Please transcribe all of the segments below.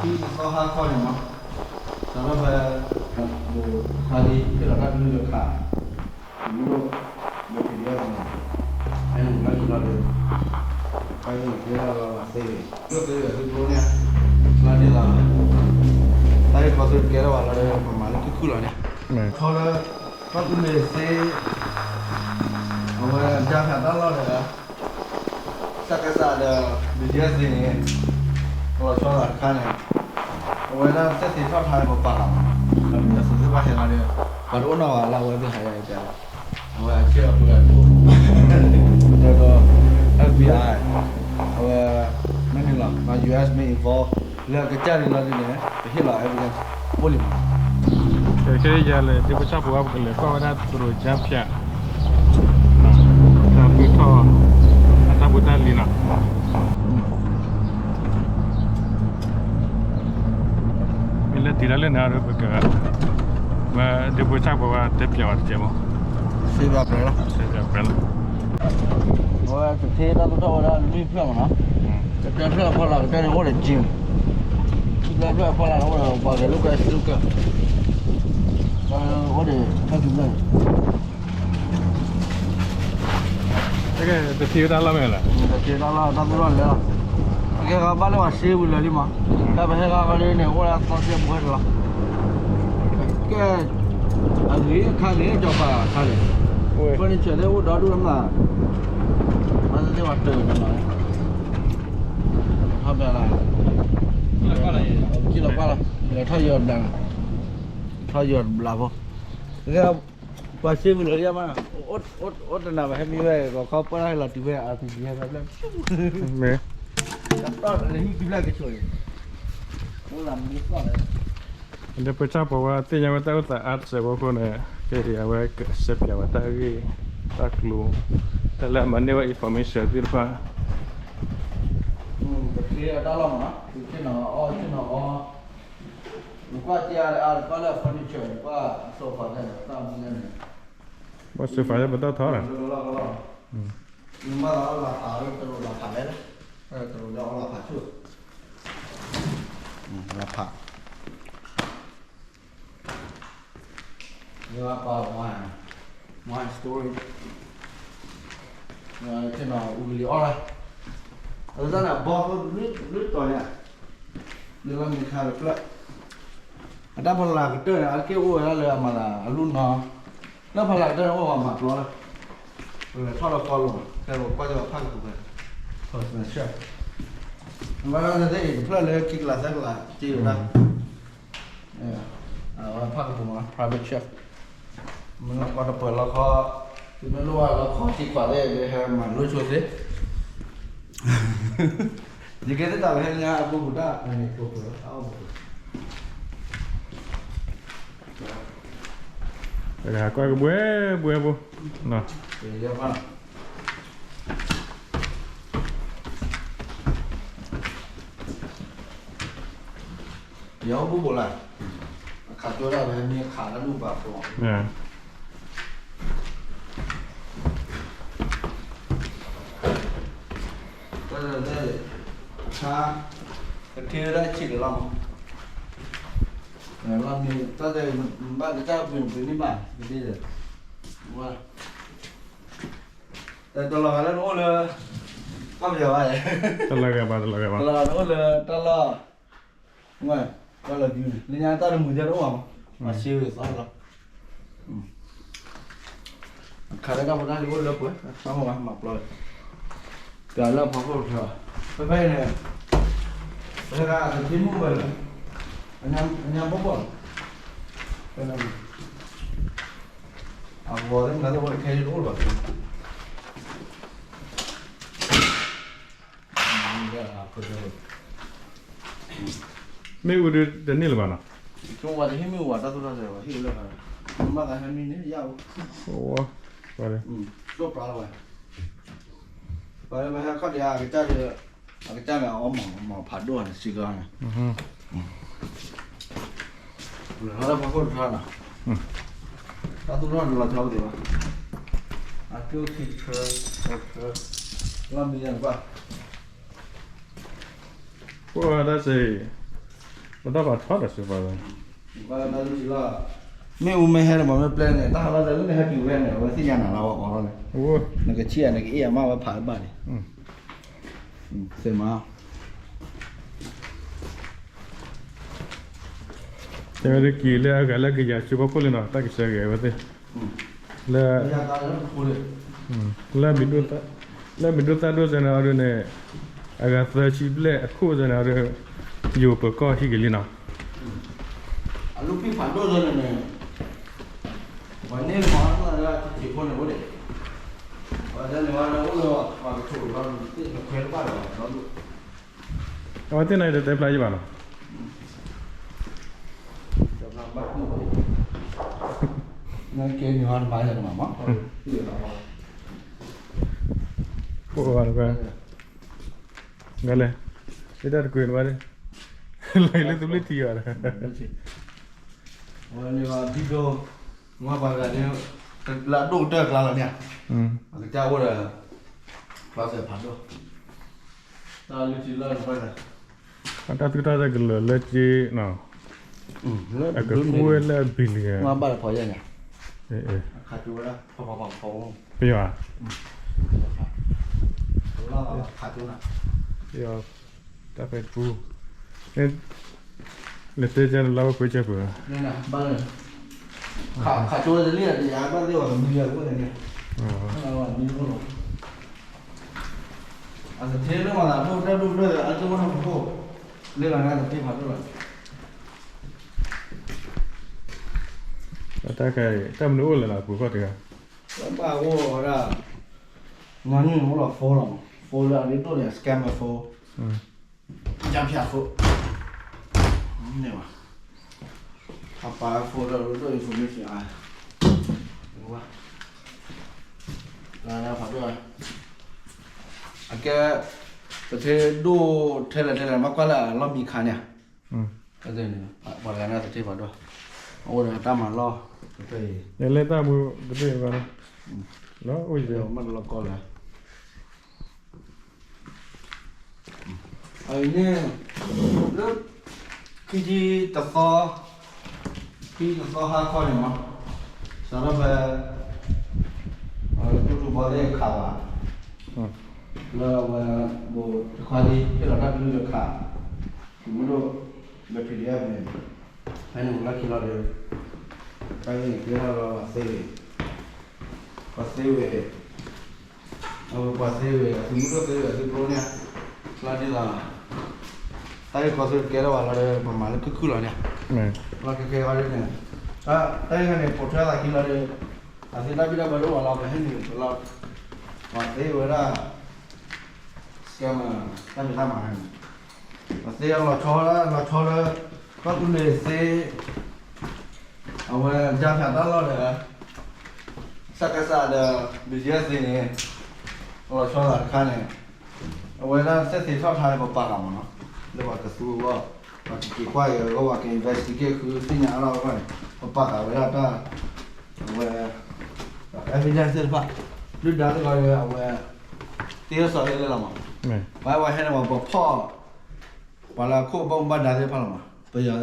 သီဟါခီန့ၣ်မး, စးထီၣ်ဖဲ ခါလံ ဟ့ၣ်လီၤတၢ်ကလုၢ်လၢခါ, မ့ၢ်ဒိၣ် လၢ PDF န့ၣ်, ဖဲန့ၣ်လီၤယူၤလီၤဒီး ဖဲန့ၣ်ကဲထီၣ်လီၤသ့, ဒိၣ်သ့ဝဲသုကျိန့ၣ်, လီၤဒ်လီၤ, တၢ်ဟ့ၣ်ခီသုကဲထီၣ်ဘၣ်လီၤဒီး ပမၤလၢခုၣ်ခုၣ်လီၤန့ၣ်, ထီလၢ ကီၢ်သူလ့ၤသ့ အဝဲ ဒါဖၠးတၢ်လီၢ်ဒီး တၢ်ကစီၣ်ဒီး BGF သ့န့ၣ် လီၤဆီဒၣ်တခါန့ၣ် အဝဲဒၣ်သ့ၣ်သ့ၣ်ထီၣ်ထါန့ၣ် ပပာ်လီၤမး, ဒီးသုးသ့ၣ်တဖၣ်ဟဲလီၤဒီး ပှၤတအိၣ်နီတဂၤလၢအဝဲသ့ၣ်ဟးယၤအံၤတဲလီၤ, အဝဲအဆ့ၣ်အပှဲၤအဒိၣ် ဒီး FBI အဝဲ မ့ၢ်န့ၣ်လီၤ US မ့ၢ် involve လၢအကစၢ်န့ၣ်လီၤဒ်န့ၣ် ပဟ့ၣ်လီၤ evidence အိၣ်လံမး, ခဲအံၤယၤလဲၣ် ဒ့ဖိဆၣ်ဖိဝဲ ပကလဲၤကွၢ်ဝဲဒၣ်တရူးကၠါဖၠး တၢ်ဖုထီၣ် အတၢ်ဖိတၢ်လံၤနီၤ, မ့ၢ်လၢတံၤဒၣ်လဲၣ်န့ၣ်ဒီး ပက ဝဲဒ့ဖိဆၣ်ဖိဝဲတဲပၠးဝဲတကဲးမး, စ့ဘၣ်ပြဲလီၤ စ့ဘၣ်ပြဲလီၤ, အဝဲတထ့တၢ်သူၣ်ထီၣ်ဝဲဒၣ်လွံၢ်ဖျၢၣ်မးနီၤ, ကတၢၢ်ဖျၢၣ်အဖီလာ် ကတၢၢ်န့ၣ်အိၣ်ဒီး gym, ခံဖျၢၣ်ဖျၢၣ်အဖီလာ်န့ၣ်အိၣ်ဒီး ပှၤဂဲၤလိာ်ကွဲဆံလိာ်ကွဲ, အိၣ်ဒီး တၢ်ကံၤဖျၢၣ်န့ၣ် တထံၣ်ဝဲတၢ်လီၢ်မ့ၢ်လဲၣ်, တထံၣ်တၢ်လီၢ် တၢ်သူၣ်ထီၣ်လဲၤလီၤ, ပကဲဘၣ်လၢပှၤစ့ဝံၤလၢာ်လံမး, တၢ်ပဟဲဃါခီဒ်န့ၣ် အိၣ်လၢသီစဲဘူးဝဲတလီၤ, ကဲ အဂ့ၤအခါန့ၣ် ကၠီၤပၤအခါန့ၣ် furniture သ့ၣ်အိၣ်ဒီဒူၣ်လၢမး, ဘၣ်သ့ၣ်သ့ၣ်ပှၤတၢၢ်ကလီၤ, ထီၣ်ဘျါလီၤ, ကံၣ်လီၤကွၢ်လီၤ, လဲၤထီၣ်ယီၤတဘျါလီၤ, ထီၣ်ယီၤတဘျါဖိ, ပှၤစ့ဝံၤလၢာ်လံမး, အိၣ်တနၤဘၣ်ဟဲမံဝဲ ဂီၤခီပၢၢ်ထီၣ်ဟဲလီၤတုၤဖဲ RPG ဟဲဖဲဖျၢၣ်, မ့ၢ် တၢ်တီၢ်လၢဟံၣ်ခံဖျၢၣ်ကဆိးန့ၣ်, အိၣ်လၢမံသီၣ်လၢ ဒီးပဆၣ်ပီၤဝဲသ့ၣ်ညါဝဲတၢ်အိၣ်သးအါစဲးဖိအဃိန့ၣ် ခဲအံၤအဝဲကစဲးပၠးဝဲတၢ်ဂ့ၢ်တၢ်ကျိၤ တၢ်လၢအမၤန့ၢ်ဝဲ information သ့ၣ်တဖၣ် ပချ့အတၢ်လီၢ်မးနီၤ ပဆ့ၣ်နီၤအီၣ်ဆ့ၣ်နီၤအီ နကွၢ်တ့အါအါ နကွၢ်လၢ furniture နကွၢ် sofa တၢ်န့ၣ် တၢ်မူန့ၣ် ဘၣ် sofa လၢပတီၢ်ထီလီၤ နမ့ၢ်သးအီၣ်လီၤဖး တရူးလီၤဖးလဲၣ် တရူးလၢအီၣ်လီၤဖးဆူၣ် လီၤဖး ဝဲပာ် wine, wine storage, ဆ့ၣ်နီၤအူလံအီၣ်လၢ အဝဲဒၣ်န့ၣ် ဘီလၢတီၤညါ လၢလီၢ်မံခါတဖျၢၣ် အတၢ်ဖီလာ်ကတၢၢ်န့ၣ် အတက့ၢ်အိၣ်ဝဲဒၣ်လၢအမၤသးအလူၢ်နီၤ လၢဖီလာ်ကတၢၢ်န့ၣ် အိၣ်ဝဲမၤပျီလၢ ပလဲၤထီၣ်လၢကီလိာ် ဖဲပကွၢ်က့ၤဖးကပူၤဖဲ မၤသးသ့ၣ်အံၤ တဖျၢၣ်လၢခံကလးသၢကလး က့ၤဝဲဒၣ် အဝဲဖးကပူၤမး private chef မ့ၢ်လီၤကီတပၢၤလီၤခီ သုမ့ၢ်လိၣ်ဘၣ်လီၤခီထံခွးသ့ၣ် ဟဲမၤလိဆိသ့ ယကဲသ့ၣ်တၢ်လၢဟဲညါအပူၤပူၤတၢ် ကွၢ်ကဘှဲဘှဲဖိ ယအိၣ်ဘူးဘူးလၢ် အခးကၠိဒၣ်ဝဲမ့ၢ်အခးတၢ်ဒူၣ်ဘၣ်ဖိ တၢ်တခါ ကထ့ဝဲဒၣ်ဆံးတလီၢ်မး လီၢ်မ့ၢ်တၢ်တဘၣ်ကစၢ်ပှ့ၤပှ့ၤန့ၣ်ဘၣ် ကသ့ၣ်ဒီး တလီၤဂာ်လၢနအိၣ်လၢ ကီၢ်ပယီၤဘၣ် တလီၤဂာ်ဘၣ် တလီၤဂာ်ဘၣ် တလီၤဂာ်နအိၣ်လၢတၢ်လီၢ် ဝဲ တၢ်လီၢ်ဒုန့ၣ် လၢညါတၢ်တမုာ်ဒဲးတအိၣ်ဘၣ်မး မၤရှဲဝဲသီလီၤ ခးလၢတၢ်ဖိတၢ်လံၤအိၣ်လၢပှဲၤ တၢ်မ့ၢ်ဝဲမၤပျီဝဲ ပျီလၢဖီခိၣ်တထီ ဖဲဖဲအံၤန့ၣ် ပဟဲက့ၤက့ၤမုၢ်ဝဲလၢ အညါဘီၣ်ဘီၣ်လီၤ ဖဲန့ၣ် အဂီၤသ့ၣ်မနုၤသ့ၣ်ဝဲတခဲအံၤတအိၣ်လၢၤဘၣ် မ့ၣ်အူဒုးတန့ၢ်လၢၤဘၣ်နီၤ ကၠိဝဲတဟ့ၣ်မ့ၣ်အူဘၣ် တၢ်သူၣ်ထီၣ်စဲးဝဲဟ့ၣ်လၢၤဘၣ် မ့ၢ်ဘၣ်သးဟဲမံန့ၣ် ယၢ်အိၣ် ဝဲ ကၠိပြးလီၤဝဲ ပှၤလၢပဟဲခီၣ်ဒံးအကစၢ်ဒီး အကစၢ်န့ၣ် အအီၣ်မီၢ်မီၢ်ဖးဒိၣ်န့ၣ် စံးကီးန့ၣ် လၢဖီခိၣ်တထီနီၤ တၢ်သူၣ်ထီၣ်တလီၤဆီပသ့ၣ်ဘၣ် အကၠိခံဆၢ ဆၢ လီၢ်မံၤယါနကွၢ် ပှၤတၢ်စ့ၢ် ပတၢ်ဖးထီဒီးစ့ၢ်ကီး, မ့ၣ်အူမ့ၢ်ဟဲန့ၣ် မ့ၢ်ပျဲန့ၣ် တၢ်ဟးလီၤလၢနဟဲတုၤဝဲန့ၣ် အဝဲသ့ၣ်ညါနၤလၢအဝဲအီၤလီၤန့ၣ်, နကဆံၣ်အနကအ့ၣ်အမး ဝဲဖးတဘၣ်န့ၣ်, သ့မး တဲဝဲဒၣ်က့ၤလၢအဂၤလၢကယၤဆူဖီခိၣ်လံနီၤ တၢ်ကဆှၢက့ၤအဝဲသ့ၣ်, လၢ လၢမ့ၢ်ဒိၣ်သၣ်ဒိၣ်စဲန့ၣ်အီၤဒ်န့ၣ်, အဂၤသၢဆံဘျဲၣ်အခိၣ်စဲန့ၣ်အီၤဒ်, ယိၤပၢၤကီၢ်ဟံၣ်က့ၤလံနီၤ, အလူၤဖံဖးဒိၣ်စဲန့ၣ်န့ၣ်, ပှၤန့ၢ်မၤလၢဆံးဆံးဖိန့ၣ်အိၣ်ဒံး, ပှၤတၢ်န့ၣ်ဝဲလၢအိၣ်လၢပှၤကဆိးလီၤ အဝဲသ့ၣ်န့ၣ်တတဲဖျါယဘၣ်နီၤ, ကဲန့ၣ်ဟီတဘၣ်ယၤတမးမး, အိၣ်ဘၣ်, ဂၤလဲၣ်, လၢတၢ်တကွံာ်တဘၣ်, လၢလၢသူလၢထံအီၤ, ဝဲန့ၣ်ဒ်ဒိ, မ့ၢ်ပှၤဂၤန့ၣ်, လၢအဒိၣ်ကတၢၢ်ကျါလီၤန့ၣ်, အကစၢ်အိၣ်ဒီး, ကျါစဲးဖးဒိၣ်, တၢ်လၢထံလၢ အတၢ်သူၣ်ထီၣ်တၢ်ကလၢာ်လၢက့နီၤ, အကကွဲလၢအဘံလံ, မ့ၢ်ဘၣ်တဖီယဲၢ်ညါ, ခးကၠိဝဲဒၣ်, ပယီၤ, ခးကၠိနၤ, ပယီၤ, တၢ်ဖဲတပူၤ, နတဲကၢ်နလၢဝဲပှ့ၤကၢ်ပှ့ၤ, ခးကၠိတလံၣ်တယၤဘၣ်သ့ၣ်ဝဲမံယၤအိၣ်န့ၣ်, အတထ့လၢမၤသးဒိၣ်တၢ်ဒိၣ်ဖျၢၣ်အကၠိဝဲန့ၣ်ပခိၣ်, လၢလီၤန့ၣ်တထ့ဖးဒိၣ်လီၤ, တၢ်ခဲအံၤ တၢ်မနုၤအိၣ်လဲၣ်နီၤ ပူၤဖီၣ်တဂၤ, ဘၣ်အိၣ်ဝဲဒၣ်, မၤန့ၢ်န့ၣ်အိၣ်လီၤ phone လီၤ, phone လၢအဒ်သိးန့ၣ် scammer phone, ယၢ်ဖၠး phone, န့ၣ်ဘၣ်, အပာ် phone လၢအဒ်သိး information အါ, ဝဲ, ဖးဒိၣ်, အကဲ, တထ့ဒိၣ်ထဲလဲၣ်ထဲလဲၣ် မ့ၢ်ကွၢ်လၢအလီၢ်မံခါန့ၣ်, ပှၤတဂၤန့ၣ်တထ့ဖးဒိၣ်, အအိၣ်ဒီးတၢ်မၤလီၢ်, လဲၤတၢ်မူတဘ့ၣ်ဘၣ်, လီၤအိၣ်ယဲၢ်, မ့ၢ်တလီၤကီလၢ အန့ၣ်, လၢ, ခံဆံတသီ, ခံဆံတသီဟါခီန့ၣ်မး, စးထီၣ်ဖဲ, တူၢ်ထူဘီသ့ၣ်ခးဘၣ်, လၢအဝဲ, ဘိးတခွါလံ ဟ့ၣ်လီၤတၢ်ကလုၢ်လၢခး, မုၢ်ဒိၣ်, လၢ PDF န့ၣ်, ဖဲန့ၣ်လီၢ်ခံလီၤဒီး, တၢ်ဂ့ၢ်န့ၣ်ကဲထီၣ်လၢပှၤသ့ဝဲ, ပှၤသ့ဝဲ, အဝဲပှၤသ့ဝဲ အသုးမုၢ်ဒိၣ်သ့ဝဲ အသုးကျိန့ၣ်, လီၤဒ်သိး, တၢ်ဂ့ၢ်ကီသုးကဲထီၣ်ဘၣ်လီၤဒီး ပမၤလၢခုၣ်ခုၣ်လီၤန့ၣ်, လီၤခဲခဲအံၤန့ၣ်, တၢ်ဂ့ၢ်န့ၣ် ပိာ်ထွဲသးခံလီၤဒီး, အသုးတၢ်ဘံၣ်တၢ်ဘၢတအိၣ်ဘၣ်လီၤ ပဟဲနုာ်လီၤ, ပှၤသ့ဝဲဒၣ်, scammer တၢ်ဖံးတၢ်မၤန့ၣ်, ပှၤသ့လီၤဆီလၢ, လီၤဆီလၢ, ကီၢ်သူလ့ၤသ့ အဝဲ ယၢ်ဖၠးတၢ်လီၢ်ဒီး, စကစ ဒီး BGF သ့န့ၣ်, လီၤဆီသးတခါန့ၣ်, အဝဲဒၣ်သ့ၣ်သ့ထီၣ်ထါလၢပပာ်ဃာ်မးနီၤ, လၢပှၤကသူအဂီၢ်, ပှၤကက့ၤကွၢ်က့ၤအဂီၢ် ပှၤက investigate ဃုသ့ၣ်ညါအါထီၣ်အဂီၢ်န့ၣ် ပပာ်ဃာ်ဝဲဒၣ်တၢ်, အဝဲ, evidence သ့ၣ်တဖၣ်, ဒုၣ်ဒါသ့ၣ်တဖၣ်ဒီးအဝဲ, သ့စီၤလၢလဲၣ်လီၤမး, ပှၤဝဲဟဲန့ၣ်ပှၤဖီၣ် ပှၤလၢအခိၣ်ဘၣ်မူဘၣ်ဒါသ့ၣ်တဖၣ်လီၤမး, ပယီၤ,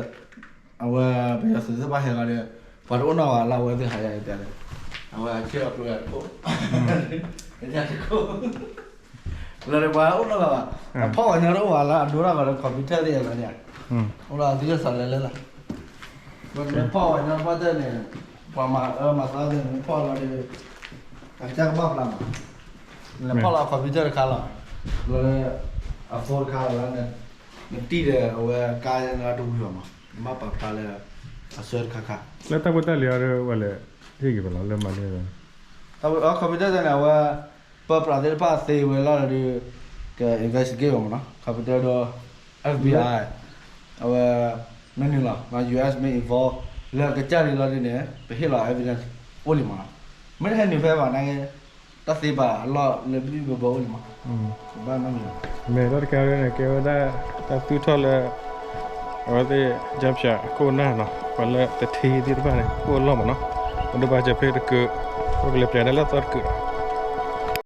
အဝဲ, ပယီၤသုးသ့ၣ်တဖၣ်ဟဲလီၤဒီး, ပှၤတအိၣ်နီၢ်ဂၤလၢအဝဲသ့ၣ်ဟးယၤတဲလၢ, အဝဲအဆ့ၣ်အကျိၤယၤတခိၣ်, ယၤတခိၣ်, လၢပှၤအိၣ်နီၢ်ဂၤဘၣ်, အဖီၣ်ပှၤညီတအိၣ်ဘၣ်လၢအဒိတၢ်ဂီၤလၢ computer သ့ၣ်လီၤန့ၣ်, အိၣ်ဒီးသ့စီၤလၢလဲၣ်လီၤ, ပမ့ၢ်ဖီၣ်ပှၤညီတဖၣ်န့ၣ်, ပှၤမၤအၢမၤသီသ့ၣ်န့ၣ် မ့ၢ်ဖီၣ်လီၤဒီး, အကစၢ်ကဘၣ်ဖျါမး, လဲၤဖီၣ်လီၤ computer တခါလီၤ, လၢ, အ phone တခါလီၤလၢ, နတံၢ်ဒီးအဝဲကါလၢတဝံၤဘၣ်မး, နဘၣ်ပာ်ဖျါလၢ, အဆၢတခါခါ, လၢတၢ်ဖိတၢ်လံၤအီၤဒီးဝဲလဲၣ်, ဟ့ၣ်ဂ့ၤဘၣ်လီၤလၢမၤန့ၢ်, အ computer န့ၣ် အဝဲ, ပၢပြးသ့ၣ်တဖၣ်သ့ဝဲလီၤဒီး, က investigate ဘၣ်မးနီၤ computer ဒီး, FBI, အဝဲ, မ့ၢ်နုာ်လီၤ US မ့ၢ် involve လၢအကစၢ်လံလီၤဒ်န့ၣ် ပဟ့ၣ်လီၤ evidence အိၣ်လံမးနီၤ, မ့ၢ်တဟဲနုာ်ဖဲဘၣ်န့ၣ်, တၢ်သ့ပာ်အလီၢ်လၢဘံၣ်ဘၢဘၢအိၣ်လံမး, ဘၣ်နီတမံၤ, မ့ၢ်တၢ်တခါန့ၣ် ကဲဝဲဒၣ်, တၢ်သူၣ်ထီၣ်လၢ, အဝဲသ့ၣ် ယၢ်ဖၠးခိၣ်နၢ်နီၤ ပှၤလၢတထ့သ့ၣ်တဖၣ်န့ၣ် အိၣ်အလီၢ်မးနီၤ, ပဒိးဘၣ်စၢၤဖဲတကုး, ပကလဲၤပျးဒၣ်လၢအသီတကုး